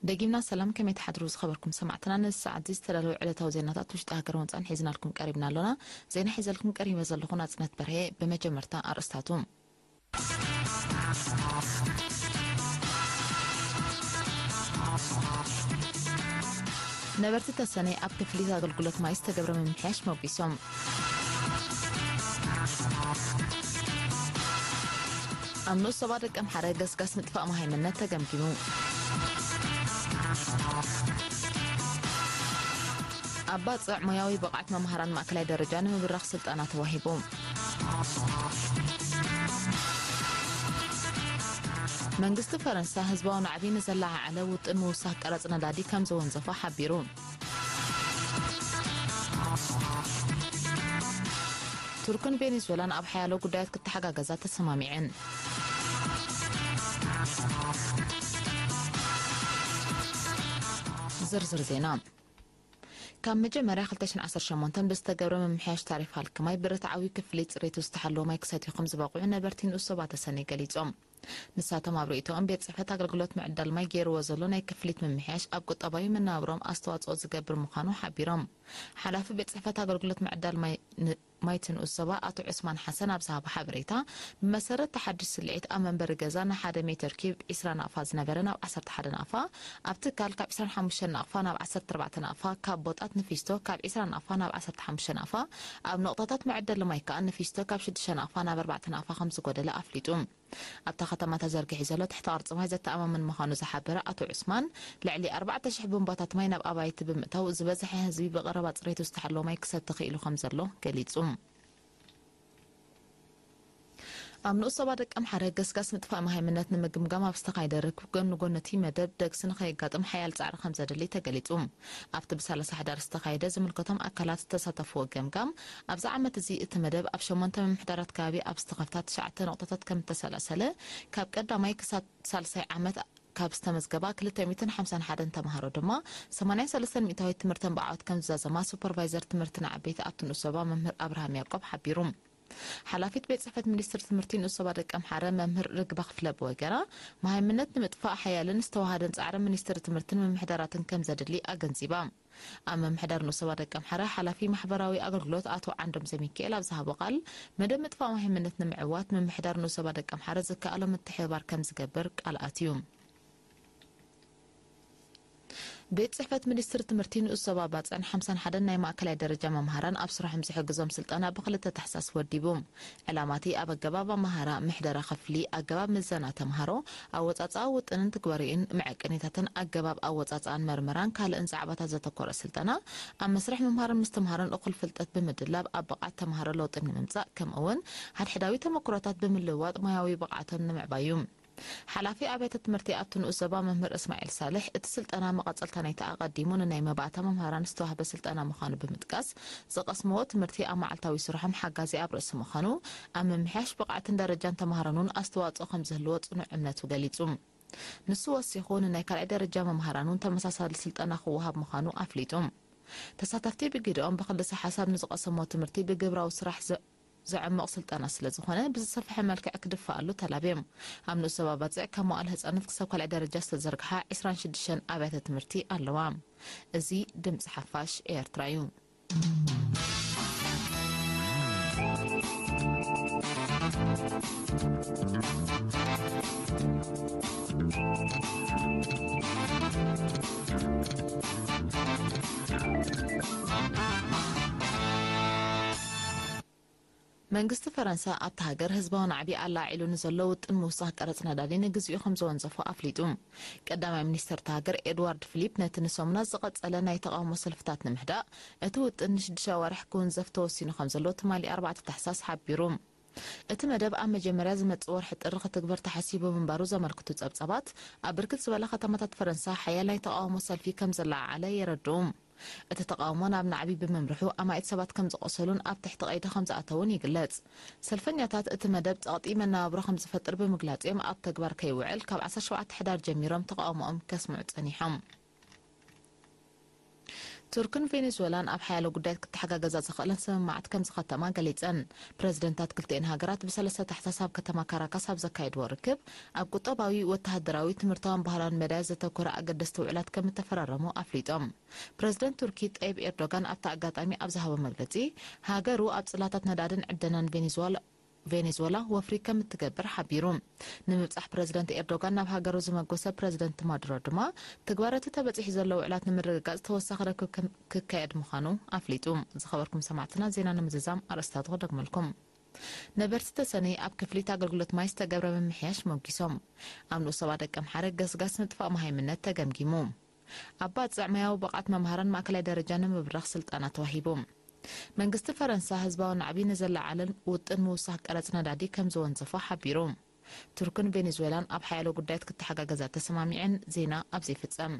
ደጊምና ሰላም፣ ከመይ ትሓድሩ ዝኸበርኩም ሰማዕትና? ነዚ ሰዓት እዚ ዝተዳለዉ ዕለታዊ ዜናታት ውሽጢ ሃገር ወፃን ሒዝናልኩም ቀሪብና ኣሎና። ዜና ሒዘልኩም ቀሪበ ዘለኹ ናጽነት በርሄ። ብመጀመርታ ኣርእስታቱ። ነበርቲ ተሰነይ ኣብ ክፍሊት ኣገልግሎት ማይ ዝተገብረ ምምሕያሽ መጒሶም። ኣብ ንኡስ ዞባ ደቀምሓረ ገስጋስ ምጥፋእ መሃይምነት ተገምጊሙ። ኣብ ባጽዕ ሞያዊ ብቕዓት መምሃራን ማእከላይ ደረጃ ንምብራኽ ስልጠና ተዋሂቡ። መንግስቲ ፈረንሳ ህዝባዊ ናዕቢ ንዘለዓዓለ ውጥን ምውሳኽ ቀረጽ ነዳዲ ከም ዘወንዘፎ ሓቢሩ። ቱርክን ቬኔዙዌላን ኣብ ሓያሎ ጉዳያት ክተሓጋገዛ ተሰማሚዐን። ዝርዝር ዜና። ካብ መጀመርያ ክልተ ሽሕን ዓሰርተ ሸሞንተን ብዝተገብረ ምምሕያሽ ታሪፍ ሃልኪ ማይ ብርትዓዊ ክፍሊት ጽሬቱ ዝተሓለወ ማይ ክሰትዩ ከም ዝበቕዑ ነበርቲ ንኡስ ዞባ ተሰነይ ገሊጾም። ንሳቶም ኣብ ርእይቶኦም፣ ቤት ጽሕፈት ኣገልግሎት ምዕዳል ማይ ገይርዎ ዘሎ ናይ ክፍሊት ምምሕያሽ ኣብ ቁጠባዊ መነባብሮኦም ኣስተዋጽኦ ዝገብር ምዃኑ ሓቢሮም። ሓላፊ ቤት ጽሕፈት ኣገልግሎት ምዕዳል ማይ ን-፣ ማይቲ ንኡስ ዞባ ኣቶ ዑስማን ሓሰን ኣብ ዝሃቦ ሓበሬታ፣ ብመሰረት እቲ ሓድሽ ስልዒት ኣብ መንበሪ ገዛ ንሓደ ሜትር ኪዩብ ዒስራ ናቕፋ ዝነበረ ናብ ዓሰርተ ሓደ ናቕፋ፣ ኣብ ትካል ካብ ዒስራን ሓሙሽተን ናቕፋ ናብ ዓሰርተ ኣርባዕተ ናቕፋ፣ ካብ ቦጣት ንፊስቶ ካብ ዒስራ ናቕፋ ናብ ዓሰርተ ሓሙሽተ ናቕፋ፣ ኣብ ነቑጣታት መዐደሊ ማይ ከኣ ንፊስቶ ካብ ሽዱሽተ ናቕፋ ናብ ኣርባዕተ ናቕፋ ከም ዝጎደለ ኣፍሊጡ። ኣብታ ከተማ ተዘርጊሑ ዘሎ ትሕተ ቅርጺ ማይ ዘተኣማምን ምዃኑ ዝሓበረ ኣቶ ዑስማን፣ ልዕሊ ኣርባዕተ ሽሕ ቡምባታት ማይ ናብ ኣባይቲ ብምእታው፣ ዝበዝሐ ህዝቢ ብቐረባ ጽሬቱ ዝተሓለወ ማይ ክሰቲ ክኢሉ ከም ዘሎ ገሊጹ። ኣብ ንኡስ ዞባ ደቀምሓረ ገስጋስ ምጥፋእ መሃይምነት ንምግምጋም ኣብ ዝተኻየደ ርክብ፣ ጎኒ ጎኒ እቲ መደብ ደግሲ ንኸየጋጥም ሓያል ጻዕሪ ከም ዘድሊ ተገሊጹ። ኣብቲ ብሰላሳ ሕዳር ዝተኻየደ ዝምልከቶም ኣካላት ዝተሳተፍዎ ገምጋም፣ ኣብዚ ዓመት እዚ እቲ መደብ ኣብ ሸሞንተ ምምሕዳራት ከባቢ ኣብ ዝተኸፍታ ትሽዓተ ነቑጣታት ከም እተሰላሰለ፣ ካብ ቀዳማይ ክሳብ ሳልሳይ ዓመት ካብ ዝተመዝገባ ክልተ ሚእትን ሓምሳን ሓደን ተምሃሮ ድማ፣ ሰማንያን ሰለስተን ሚእታዊት ትምህርተን ብዓወት ከም ዝዛዘማ ሱፐርቫይዘር ትምህርቲ ንዓበይቲ ኣብቲ ንኡስ ዞባ መምህር ኣብርሃም ያዕቆብ ሓቢሩ። ሓላፊት ቤት ጽሕፈት ሚኒስትሪ ትምህርቲ ንኡስ ዞባ ደቀምሓረ መምህር ርግባ ክፍለ ብወገና፣ መሃይምነት ንምጥፋእ ሓያልን ዝተዋሃደን ጻዕሪ ሚኒስትሪ ትምህርትን ምምሕዳራትን ከም ዘድሊ ኣገንዚባ። ኣብ ምምሕዳር ንኡስ ዞባ ደቀምሓረ ሓላፊ ማሕበራዊ ኣገልግሎት ኣቶ ዓንዶም ዘሚካኤል ኣብ ዝሃቦ ቃል፣ መደብ ምጥፋእ መሃይምነት ንምዕዋት ምምሕዳር ንኡስ ዞባ ደቀምሓረ ዝከኣሎ ምትሕብባር ከም ዝገብር ቃል ኣትዩ። ቤት ጽሕፈት ሚኒስትሪ ትምህርቲ ንኡስ ዞባ ባጽዕን ሓምሳን ሓደን ናይ ማእከላይ ደረጃ መምሃራን ኣብ ስራሖም ዝሕግዞም ስልጠና ብክልተ ታሕሳስ ወዲቡ። ዕላማ እቲ ኣብ ኣገባብ ኣመሃህራ፣ ምሕደራ ክፍሊ፣ ኣገባብ ምዘና ተምሃሮ፣ ኣወጻጽኣ ውጥንን ትግበሪኡን፣ መዐቀኒታትን ኣገባብ ኣወጻጽኣን መርመራን ካልእን ዛዕባታት ዘተኮረ ስልጠና፣ ኣብ መስርሕ ምምሃርን ምስትምሃርን እኹል ፍልጠት ብምድላብ ኣብ ብቕዓት ተምሃሮ ለውጢ ንምምጻእ፣ ከምኡ'ውን ሓድሕዳዊ ተመኩሮታት ብምልውዋጥ ሞያዊ ብቕዓቶም ንምዕባይ እዩ። ሓላፊ ኣብያተ ትምህርቲ ኣብቲ ንኡስ ዞባ መምህር እስማዒል ሳልሕ፣ እቲ ስልጠና መቐጸልታ ናይቲ ኣቐዲሙ ንናይ መባእታ መምህራን ዝተዋህበ ስልጠና ምዃኑ ብምጥቃስ፣ ዝቐስምዎ ትምህርቲ ኣብ መዓልታዊ ስርሖም ሓጋዚ ኣብ ርእሲ ምዃኑ፣ ኣብ ምምሕያሽ ብቕዓትን ደረጃን ተምሃሮን እውን ኣስተዋጽኦ ከም ዝህልዎ ጽኑዕ እምነቱ ገሊጹ። ንሱ ወሲኹ፣ ንናይ ካልኣይ ደረጃ መምህራን እውን ተመሳሳሊ ስልጠና ክወሃብ ምዃኑ ኣፍሊጡ። ተሳተፍቲ ብግደኦም፣ ብክልሰ ሓሳብ ንዝቐሰምዎ ትምህርቲ ብግብራዊ ስራሕ ዘ-፣ ዘዕምቕ ስልጠና ስለ ዝኾነ፣ ብዝሰፍሐ መልክዕ ክድፋኣሉ ተላብዮም። ኣብ ንኡስ ዞባ ባጽዕ፣ ካብ መዋእለ ህጻናት ክሳብ ካልኣይ ደረጃ ዝተዘርግሓ ዒስራን ሽዱሽተን ኣብያተ ትምህርቲ ኣለዋ። እዚ ድምጺ ሓፋሽ ኤርትራ እዩ። መንግስቲ ፈረንሳ ኣብታ ሃገር ህዝባዊ ናዕቢ ኣላዒሉ ንዘሎ ውጥን ምውሳኽ ቀረጽ ነዳዲ ንግዚኡ ከም ዘወንዘፎ ኣፍሊጡ። ቀዳማይ ሚኒስተር እታ ሃገር ኤድዋርድ ፊሊፕ ነቲ ንሰሙናት ዝቐጸለ ናይ ተቓውሞ ሰልፍታት ንምሕዳእ፣ እቲ ውጥን ንሽዱሽተ ኣዋርሕ ክውንዘፍ ተወሲኑ ከም ዘሎ ትማሊ ኣርባዕተ ታሕሳስ ሓቢሩ። እቲ መደብ ኣብ መጀመርያ ዝመጽእ ወርሒ ጥሪ ክትግበር ተሓሲቡ ምንባሩ ዘመልክቱ ጸብጻባት፣ ኣብ ብርክት ዝበላ ከተማታት ፈረንሳ ሓያል ናይ ተቓውሞ ሰልፊ ከም ዘለዓዓለ የረድኡ። እቲ ተቓውሞ ናብ ናዕቢ ብምምርሑ፣ ኣማኢት ሰባት ከም ዝቖሰሉን ኣብ ትሕቲ ቀይዲ ከም ዝኣተዉን ይግለጽ። ሰልፈኛታት፣ እቲ መደብ ጸቕጢ መነባብሮ ከም ዝፈጥር ብምግላጽ እዮም ኣብ ተግባር ከይውዕል ካብ ዓሰርተ ሸውዓተ ሕዳር ጀሚሮም ተቓውሞኦም ከስምዑ ጸኒሖም። ቱርክን ቬኔዙዌላን ኣብ ሓያሎ ጉዳያት ክተሓጋገዛ ዝኽእለን ስምምዓት ከም ዝኸተማ ገሊጸን። ፕረዚደንታት ክልቲኤን ሃገራት ብሰለስተ ታሕሳስ ኣብ ከተማ ካራካስ ኣብ ዘካየድዎ ርክብ፣ ኣብ ቁጠባዊ፣ ወተሃደራዊ፣ ትምህርታውን ባህላውን መዳያት ዘተኮረ ኣገደስቲ ውዕላት ከም እተፈራረሙ ኣፍሊጦም። ፕረዚደንት ቱርኪ ጠይብ ኤርዶጋን ኣብቲ ኣጋጣሚ ኣብ ዝሃቦ መግለጺ፣ ሃገሩ ኣብ ጽላታት ነዳድን ዕደናን ቬኔዙዌላ ቬኔዙዌላ ወፍሪ ከም እትገብር ሓቢሩ። ንምብጻሕ ፕረዚደንት ኤርዶጋን ናብ ሃገሩ ዝመጎሰ ፕረዚደንት ማዱሮ ድማ፣ ትግባረቲ ተበጺሑ ዘሎ ውዕላት ንምርግጋጽ ተወሳኺ ርክብ ክም-፣ ክካየድ ምዃኑ ኣፍሊጡ። ዝኸበርኩም ሰማዕትና፣ ዜና ንምዝዛም ኣርእስታቱ ክደግመልኩም። ነበርቲ ተሰነይ ኣብ ክፍሊት ኣገልግሎት ማይ ዝተገብረ ምምሕያሽ ሞጊሶም። ኣብ ንኡስ ዞባ ደቀምሓረ ገስጋስ ምጥፋእ መሃይምነት ተገምጊሙ። ኣብ ባጽዕ ማያዊ ብቕዓት መምሃራን ማእከላይ ደረጃ ንምብራኽ ስልጠና ተዋሂቡ። መንግስቲ ፈረንሳ ህዝባዊ ናዕቢ ንዘለዓዕል ውጥን ምውሳኽ ቀረጽ ነዳዲ ከም ዝወንዘፎ ሓቢሩ። ቱርክን ቬኔዙዌላን ኣብ ሓያሎ ጉዳያት ክተሓጋገዛ ተሰማሚዐን። ዜና ኣብዚ ይፍጸም።